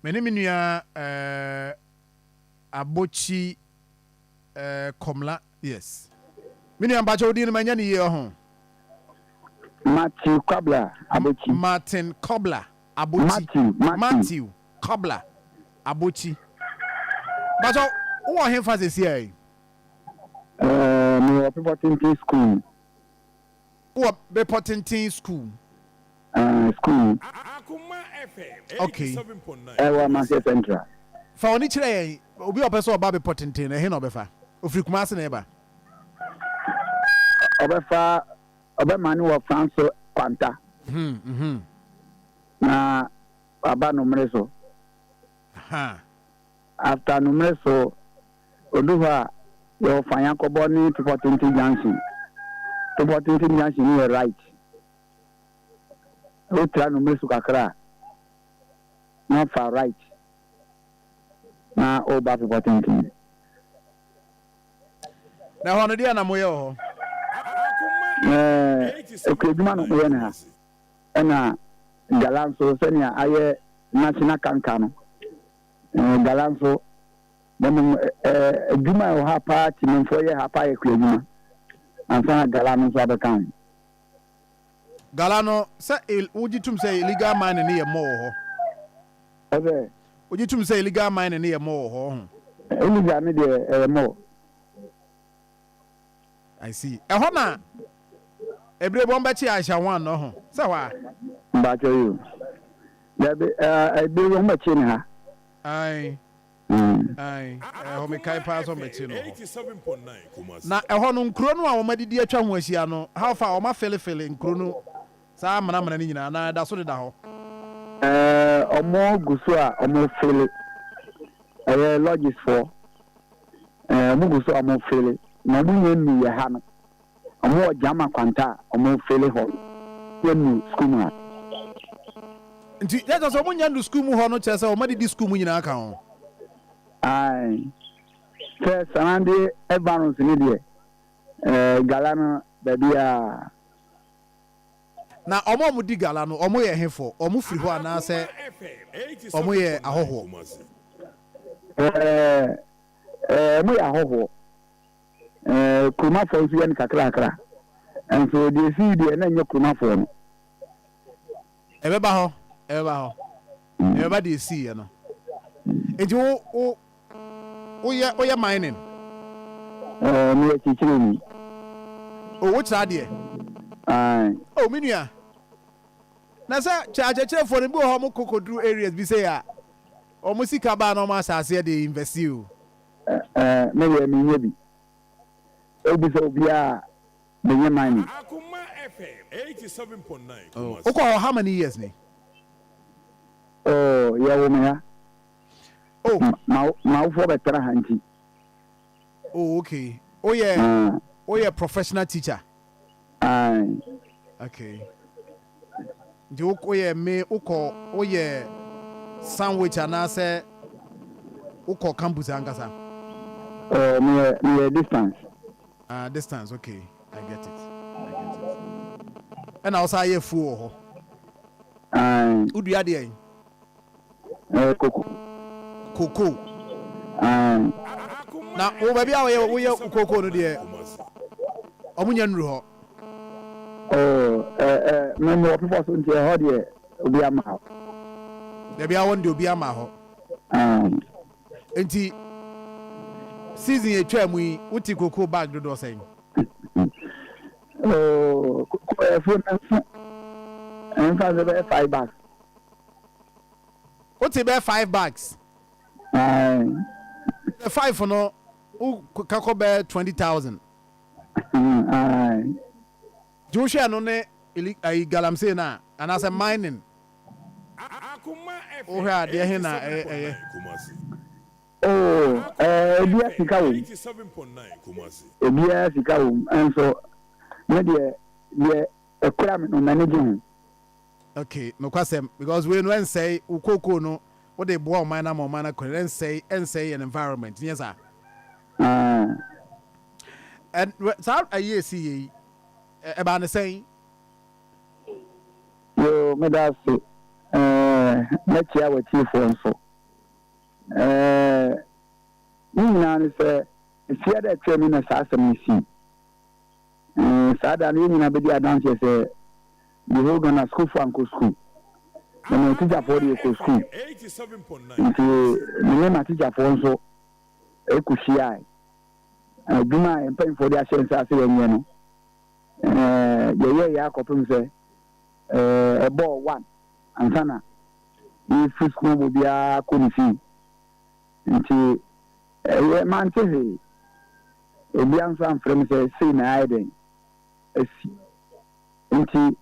Me ne me nua eh, Abokyi eh, Kɔmla, yes. Me nua mpakyɛ wo din no manya no yie ɔho? Matthew Kobla Abokyi. Martin Kobla Abokyi. Matthew, Matthew. Matthew Kobla Abokyi. Mpakyɛ wowɔ hefa sesia yi? Eh, mewɔ Bepɔ Tenten School mu. Wowɔ Bepɔ Tenten School? Eh, school mu. Okay. Ɛwɔ Amanseɛ Central. Fa w'ani kyerɛ yɛn, obi a ɔpɛ sɛ ɔba Bepɔ Tenten no, ɛhe na ɔbɛfa? Ofiri Kumasi na ɛba. Ɔbɛfa, ɔbɛmane wɔ Franso Kwanta. Hmm, mhm. Na waba Nomere so. Aha. After Nomere so, Odu hɔ a, yɛwɔ Fanyakɔbɔ ne Bepɔ Tenten Junction. Bepɔ Tenten Junction no yɛ right. Wotra Nomere so kakra a, na wafa right na woba Bepɔ Tenten. Na ɛhɔ no, deɛ na moyɛ wɔ hɔ? Ɛɛ, okuadwuma na wɔyɛ no ha. Ɛna gala nso, sɛnea ayɛ national kanka no, ɛɛ gala nso. Na mmom adwuma a ɛwɔ ha paa Timimfoɔ yɛ ha paa yɛ kuadwuma ansa na gala no nso abɛka ho. Gala no, sɛ wogye tom sɛ illegal mining no yɛ mmɔ wɔ hɔ? Ɔsɛ? Wogye tom sɛ illegal mining no yɛ mmɔ wɔ hɔ ɔho? Illegal no deɛ ɛyɛ mmɔ. I see. Ɛhɔ na ebire bi wɔn bɛkye Aisha Huang no ho sɛ hɔ a? Mpakyɛ yi o. Dabi ɛɛ ebire bi wɔn bɛkye ne ha. Ae. Ae, ɛhɔ mekae paa sɛ wɔbɛkye no hɔ. Na ɛhɔ no nkuro no a wɔadidi atwa ho ahyia no, how far wɔafelefele nkuro no saa amena amena no nyinaa anaa ɛda so deda hɔ? Ɛɛ, wɔgu so a wɔfele. Ɛyɛ lodges foɔ. Ɛɛ, wɔgu so a wɔfele. Na wɔnnya nnuu yɛ ha no. Ɔmo wɔ Gyama Kwanta a ɔmo fele hɔ no yɛ nu sukuu mu ha. Nti yɛ kyerɛ sɛ ɔmo nnya ndu sukuu mu hɔ no kyerɛ sɛ ɔmo adidi sukuu mu nyinaa ka ho? Ae. Sɛ surrounding environs no deɛ ɛɛ gala no baabiaa. Na ɔmo a ɔmo di gala no ɔmo yɛ hefo? Ɔmo firi hɔ anaa sɛ ɔmo yɛ ahɔhoɔ? Ɛɛ ɛɛ ɔmo yɛ ahɔhoɔ. Ɛɛ, kuromafoɔ nso yɛ no kakrakra. Nso deɛ ɛsii deɛ, na ɛnyɛ kuromafoɔ no. Ɛbɛba hɔ, ɛbɛba hɔ, ɛbɛba deɛ ɛsiiɛ no. Nti wo, wo, woyɛ, woyɛ mining? Ɛɛ, meyɛ kyekyereni. O, wokyerɛ adeɛ? Ae. O, me nua, na sɛ kyɛ akyerɛkyerɛfoɔ no bi wɔ hɔ a wɔkɔ kɔduru areas bi sei a, wɔn sika baa na wɔn ahyɛ aseɛ de invest o. Eh, me deɛ menyɛ bi. Wobisa obiara a, menyɛ mining. Oh, wokɔ hɔ how many years ni? Oh, yɛwo me ha. Oh. Ma m'awofoɔ bɛtena ha nti. Oh, okay. Woyɛ Ah. woyɛ professional teacher? Aye. Okay. Nti wo woyɛ me wokɔ woyɛ sandwich anaasɛ wokɔ campus ankasa? Oh, meyɛ meyɛ distance. Ah, distance, okay. I get it. I get it. Ɛna wo san yɛ afuo wɔ hɔ? Aye. Wodua deɛn? Ɛyɛ koko. Koko. Aye. Na wo baabi a woyɛ woyɛ koko no deɛ ɔmo nya nnuru hɔ. Oh, eh, eh, me mewɔ bepɔ so nti ɛhɔ deɛ obi ama hɔ. Baabi a wɔn deɛ obi ama hɔ. Aye. Nti season etwa mu yi wote koko bag dodoɔ sɛn? Oh, koko ɛfuo no nso ɛnfa sɛ bɛyɛ 5 bags. Wote bɛyɛ 5 bags? Aye. 5 no wo kakɔ bɛyɛ 20,000. Aye. Nti wohwɛ ɛno ne ayi galamsey no a anaasɛ mining wohwɛ a deɛ he na ɛyɛ? Oh, eh, ebia sika wom. Ebia sika wom. Nso me deɛ deɛ ɛkura me no m'ani gye ho. Okay, nokwasɛm because wei no ɛnsɛe wo kookoo no wode boa ɔman no ama ɔman no akɔ ɛnsɛe ɛnsɛe yɛn environment nyɛ saa? Ah. Ɛn saa ayi esi yɛ yi ɛbaa ne sɛn? Yoo, meda ase. Ɛɛ, mɛkyia w'atiefoɔ nso. Ɛɛ, ne nyinaa ne sɛ, Efiada a atwam yi na saa asɛm no sii. Ɛɛ, saa da no yɛn nyinaa bɛdi adanseɛ sɛ the whole Ghana sukuufoɔ ankɔ sukuu. Na me tikyafoɔ deɛ kɔ sukuu. Nti me ne m'atikyafoɔ nso kɔhyiae. Adwuma a yɛn mpanyinfoɔ de ahyɛ nsa sɛ yɛnyɛ no, ɛɛ, yɛyɛeɛ ara kɔpem sɛ ɛɛ, ɛbɔɔ one ansa na yɛfiri sukuu ma obiara kɔ ne fie. Nti ɛyɛ mante hwee. Obiara nso amfrɛ me sɛ sei na ayɛ dɛn asi. Nti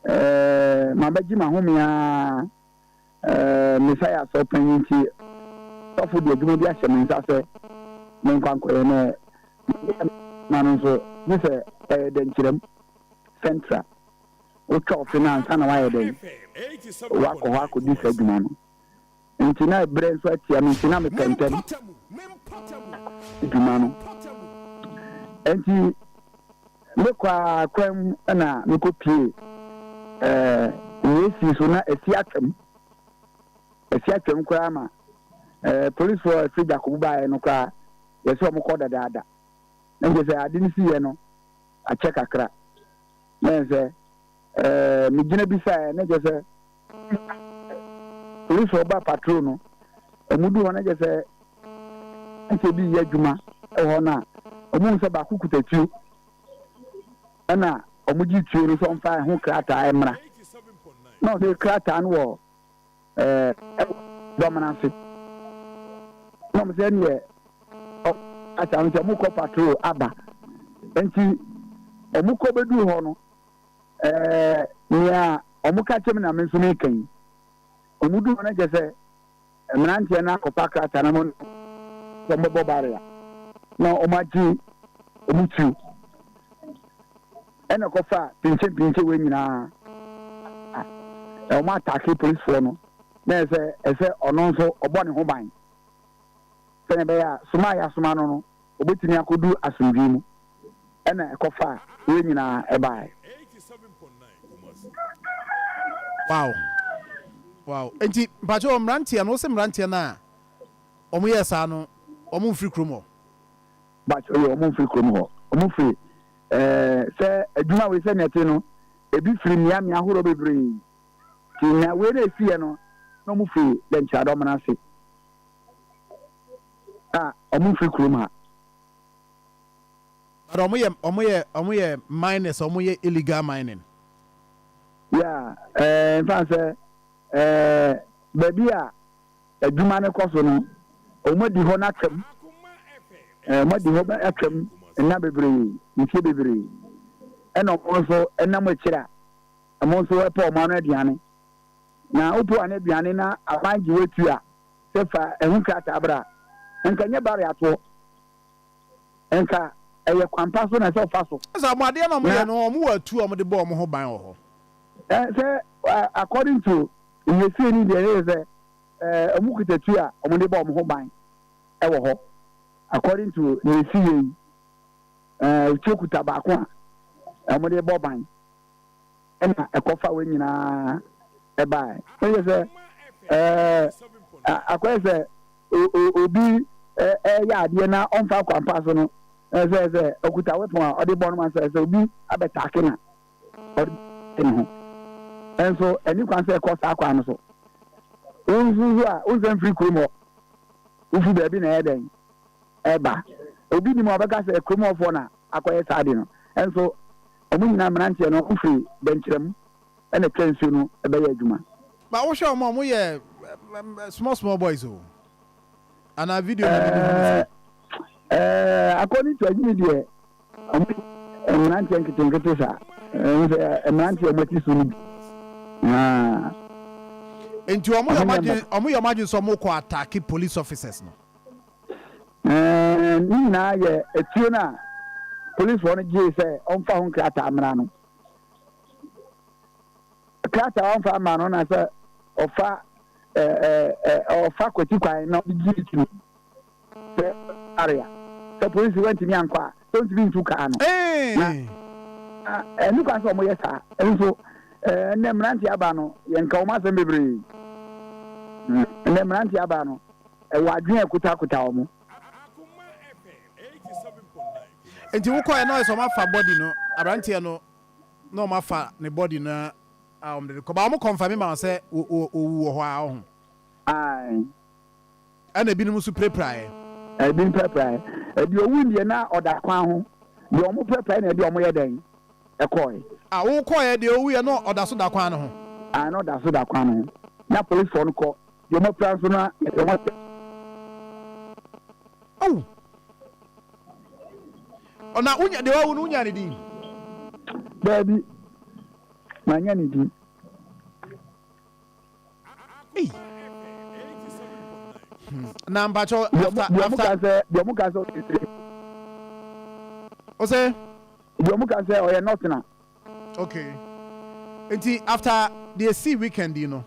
ɛɛ mabɛgye m'ahome ara. Ɛɛ mesa yɛ asɔre panyin nti sɔfo de adwuma bi ahyɛ me nsa sɛ menkɔ ankɔyɛ na ma no nso gye sɛ ɛyɛ dɛnkyerɛm central. Wotwa ɔfe no ansa na woayɛ dɛn woakɔ hɔ akɔdi saa adwuma no. Nti na ɛberɛ nso atia me nti na mepɛ ntɛm dwuma no. Nti mekɔ ara kwan mu na mekɔ pie ɛɛ nea esi so na esi atwam. Esi atwam koraa ma ɛɛ polisifoɔ ɛfiri Jakobu baeɛ no koraa yɛsɛ wɔn kɔ dadaada. Na nkyɛ sɛ ade no si yɛ no akyɛ kakra. Na yɛn sɛ ɛɛ megyina bisaeɛ na kyɛ sɛ Polisfoɔ ba patrol no, wɔn du hɔ no kyerɛ sɛ mmeranteɛ bi reyɛ adwuma wɔ hɔ no a, wɔn hu sɛ baako kuta tuo, ɛna wɔn gye tuo no sɛ ɔmfa ɛho krataa mmra. Na ɔde krataa no wɔ ɛɛ ɛwɔ dɔm no ase. Na wɔn sɛ ɛneɛ krataa no sɛ wɔn kɔ patrol aba. Nti wɔn kɔ bɛduru hɔ no. Ɛɛ, nea wɔka kyerɛ me na me nso meka yi. Wɔdu hɔ no kyerɛ sɛ mmeranteɛ no akɔfa krataa no ama sɛ wɔbɛbɔ barrier na wɔagye wɔn tuo. Ɛna kɔfa pinkye-pinkye wei nyinaa. Wɔn atake polisifoɔ no na ɛsɛ ɛsɛ ɔno nso ɔbɔ ne ho ban sɛnea ɛbɛyɛ a soma a yɛasoma no no Obetumi akodu asomdwoe mu. Ɛna ɛkɔfaa wei nyinaa ɛbaeɛ. Wow wow enti mpakyɛw mmeranteɛ no wose mmeranteɛ no a wɔn yɛɛ saa no wɔn mfiri kurom hɔ? Mpakyɛw yɛ wɔn mfiri kurom hɔ wɔn firi ɛɛ sɛ adwuma wei sɛ nea ɛte no ebi firi mmea mmea ahoroɔ bebree ti na wei na esi yɛ no na wɔn firi dɛnkyɛadɔm no ase. A ɔmo nfiri kurom ha. But ɔmo yɛ ɔmo yɛ ɔmo yɛ miners ɔmo yɛ illegal mining. Yeah ɛɛ nfa sɛ ɛɛ baabi a adwuma no kɔ so no ɔmo adi hɔ no atwam ɛɛ ɔmo adi hɔ atwam nna bebree mfie bebree ɛna ɔmo nso ɛnam akyire a ɔmo nso ɛpɛ ɔmo ano aduane na wopɛ ano aduane na aban gye wo atua. Sɛ fa ɛho krataa bra. Nka ɛnyɛ barrier toɔ. Nka ɛyɛ kwan pa so na ɛsɛ ɔfa so. Sɛ ɔmo adeɛ na ɔmo yɛ no ɔmo wɔ atuo a ɔmo de bɔ ɔmo ho ban wɔ hɔ. Ɛ sɛ according to nhesie ni deɛ ɛyɛ sɛ ɛ ɔmo kuta tuo a ɔmo de bɔ ɔmo ho ban ɛwɔ hɔ according to nhesie yi ɛ tuo kuta baako a ɔmo de bɔ ban. ɛna ɛkɔfa wei nyinaa ɛbaeɛ. Ɛyɛ sɛ ɛɛ akɔyɛ sɛ obi ɛyɛ adeɛ na ɔmfa kwampa so no ɛsɛ sɛ ɔkuta weapon a ɔde bɔ no ma sɛ sɛ obi abɛtaake na ɔde ne ho ɛnso ɛni kwan sɛ ɛkɔ saa kwan no so. Wo nso nso a wonsɛ mfiri kurom hɔ wofi baabi na ɛyɛ dɛn ɛba obi nim a ɔbɛka sɛ kurom hɔfoɔ na akɔyɛ saa ade no ɛnso Wɔn nyinaa mmeranteɛ no wɔn firi dɛnkyerɛm na ɛtwa nsuo no bɛyɛ adwuma. Ba wohwɛ wɔn a wɔn yɛ small small boys o anaa video na mimi hu saa. Ɛɛ according to adwini deɛ wɔn yɛ mmeranteɛ nketenkete saa ɛn sɛ mmeranteɛ wɔn ati so no bi. Nti wɔn yɛ wɔn adwene wɔn yɛ wɔn adwene sɛ wɔn kɔ attack police officers no. Ne nyinaa yɛ atuo no a polisfoɔ no gyee sɛ ɔmfa ho nkrataa mmra no. Krataa a ɔmfa mma no na sɛ ɔfa ɔfa kwati kwan na ɔde gye tuo sɛ area sɛ polisi wantumi ankɔ a sɛ ɔntumi ntu kaa no. Na ɛne kwan sɛ wɔyɛ saa nso ɛnɛ mmeranteɛ aba no yɛnka wɔn asɛm bebree. Ɛnɛ mmeranteɛ aba no. Ɛwɔ adwene a ɛkotakota wɔn. Nti wokɔɛ na ɔyɛ sɛ ɔmo afa body no, aberanteɛ no na ɔmo afa ne body no a ɔmo de kɔ ba, ɔmo confirm ma sɛ owu wɔ hɔ a ɔho? Ae. Ɛna ebinom nso pirapiraeɛ. Ebi pirapiraeɛ. Ebi owu deɛ na ɔda kwan ho. Deɛ ɔmo pirapiraeɛ na ɛde ɔmo yɛ dɛn ɛkɔɛ. A wokɔɛ deɛ owu yɛ no, ɔda so da kwan no ho? Ae, na ɔda so da kwan no ho. Na polisifoɔ no kɔ deɛ ɔmo apira nso na ɛde ɔmo. Awu. Ɔna wonya deɛ wawu no, wonya ne din? Daabi, manya ne din. Ei. Na mpakyɛw, after deɛ ɔmo ka sɛ, deɛ ɔmo ka sɛ ɔyɛ tire. Ɔsɛ? Deɛ ɔmo ka sɛ ɔyɛ nɔtena. Okay. Nti after deɛ si weekend yi no,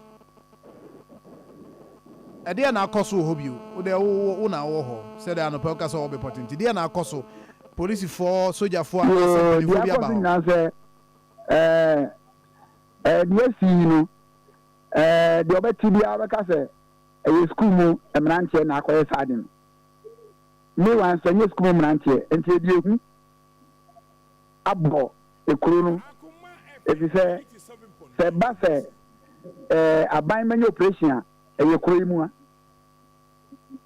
ɛdeɛ na akɔ so wɔ hɔ bio? Wo deɛ, wo na wɔ hɔ, sɛdeɛ anɔpɛ woka sɛ ɔwɔ bepɔ tenten, deɛ na akɔ so? Polisifoɔ, sogyafoɔ anaasɛ mpanimfoɔ bi aba hɔ? Deɛ akɔ so nyinaa sɛ ɛɛ deɛ asi yi no, deɛ ɔbɛte biara bɛka sɛ ɛyɛ sukuu mu mmeranteɛ na akɔyɛ saa de no. Meanwhile nso, ɛnyɛ sukuu mu mmeranteɛ, nti ɛde ehu abɔ ekuro no, efisɛ sɛ ɛba sɛ aban bɛnyɛ operation a, ɛyɛ kuro yi mu a,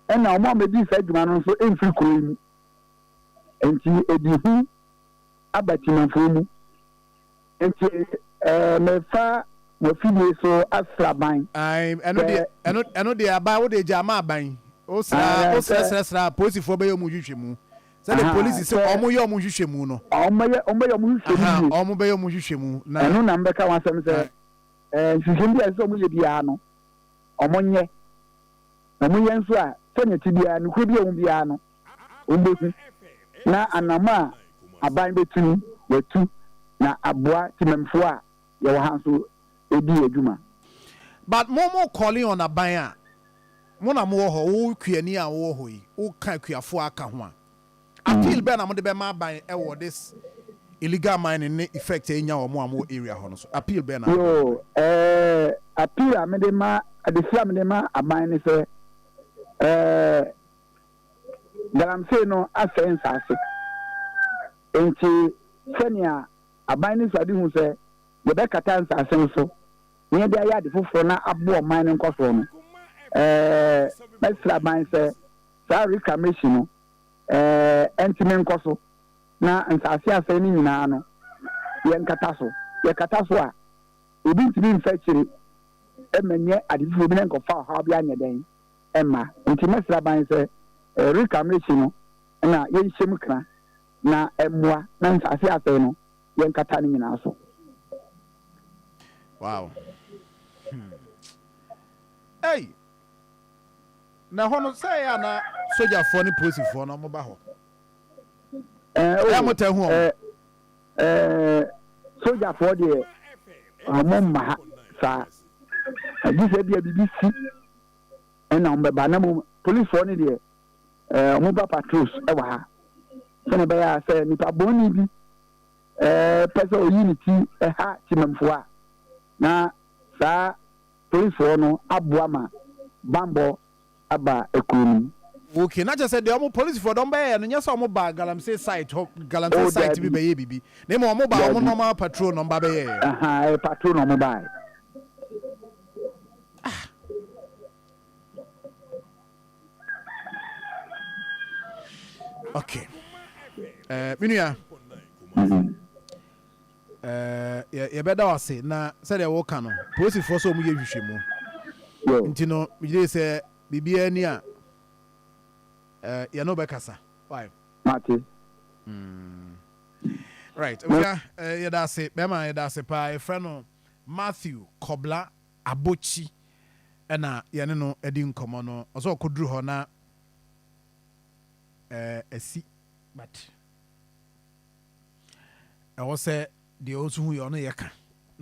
ɛna wɔn a wɔbɛdi saa adwuma no nso mfiri kuro yi mu, nti ɛde hu aba timanfoɔ mu. Nti mefa mo afidie so asra ban. Ae, ɛno deɛ, ɛno, ɛno deɛ aban, wo deɛ gya ama aban. Wosra, wosrɛsrɛsrɛ a, polisifoɔ bɛyɛ wɔn nhwehwɛmu. Sɛdeɛ polisi sɛ wɔn yɛ wɔn nhwehwɛmu no. Wɔn bɛyɛ, wɔn bɛyɛ wɔn nhwehwɛmu yie. Wɔn bɛyɛ wɔn nhwehwɛmu na. Ɛno na mbɛka wɔn asɛm sɛ, nhwehwɛmu bi a ɛsɛ sɛ wɔn yɛ biara no, wɔn nyɛ. Na wɔn yɛ nso a, sɛdeɛ ɛte biara, nokorɛ bi a ɛwɔ mu biara no, wɔbɛhu, na anammɔn a aban bɛtu no, wɔatu, na aboa temammufoɔ a yɛwɔ ha nso di yɛn dwuma. But mo mo calling on aban a, mo na mowɔ hɔ, wo kuani a wowɔ hɔ yi, wo ka akuafoɔ aka ho a, appeal bɛn na mode bɛma aban ɛwɔ this illegal mining ne effect a ɛnya wɔ mo a mowɔ area hɔ no so? Appeal bɛn na mode bɛma aban? Yoo, eh, appeal a mede ma, adesrɛ a mede ma aban ne sɛ, eh, Galamsey no asɛe nsase. Enti sɛnea aban no suadehu sɛ yɛbɛkata nsase no so na yɛde ayɛ ade foforo na aboa ɔman no nkɔsoɔ no, mɛsrɛ aban sɛ saa reclamation no ntumi nkɔ so na nsase a asɛe no nyinaa no yɛnkata so. Yɛkata so a, obi ntumi mfa akyire mmɛnyɛ ade foforo bi na nkɔfa ɔhaw bi anyɛ dɛn mma. Nti mɛsrɛ aban sɛ reclamation no na yɛnhyɛ mu kena na ɛmmoa na nsase a asɛe no yɛnkata ne nyinaa so. Wow. Hey! Na ɛhɔ no sɛ ɛyɛ a na sogyafoɔ ne polisifoɔ no wɔba hɔ? Ɛyɛ a motaa hu wɔn? Sogyafoɔ deɛ wɔn mma ha saa. Gye sɛ ebia biribi si ɛna wɔn bɛba, na mmom polisifoɔ no deɛ wɔn ba patrols wɔ ha sɛnea ɛbɛyɛ a sɛ nipa bɔnni bi pɛ sɛ oyi ne ti ha temamfoɔ a, na saa polisifoɔ no aboa ma bambɔ aba kuro no mu. Okay, na kyerɛ sɛ deɛ wɔn polisifoɔ deɛ wɔn bɛyɛɛ no nyɛ sɛ wɔn ba galamsey site hɔ, galamsey Oh, site bi daabi. bɛyɛ biribi, na mmom wɔn ba wɔn Daabi. normal patrol na wɔn ba bɛyɛɛ. Aha, ɛyɛ patrol na wɔn baeɛ. Ah. Okay. Me nua. Yɛbɛda wo ase, na sɛdeɛ woka no, polisifoɔ sɛ wɔn yɛ nhwehwɛmu. Nti no, megye sɛ biribiara ni a, yɛne wo bɛkasa. Why? Mate. Right. Abusua, yɛda ase. Bɛrima, yɛda ase paa. Yɛfrɛ no Matthew Kɔbla Abokyi ɛna yɛne no adi nkɔmmɔ no. Ɔsɛ ɔkɔduru hɔ na asi, but ɛwɔ sɛ deɛ ɔnso hu yɛ ɔno yɛ ka.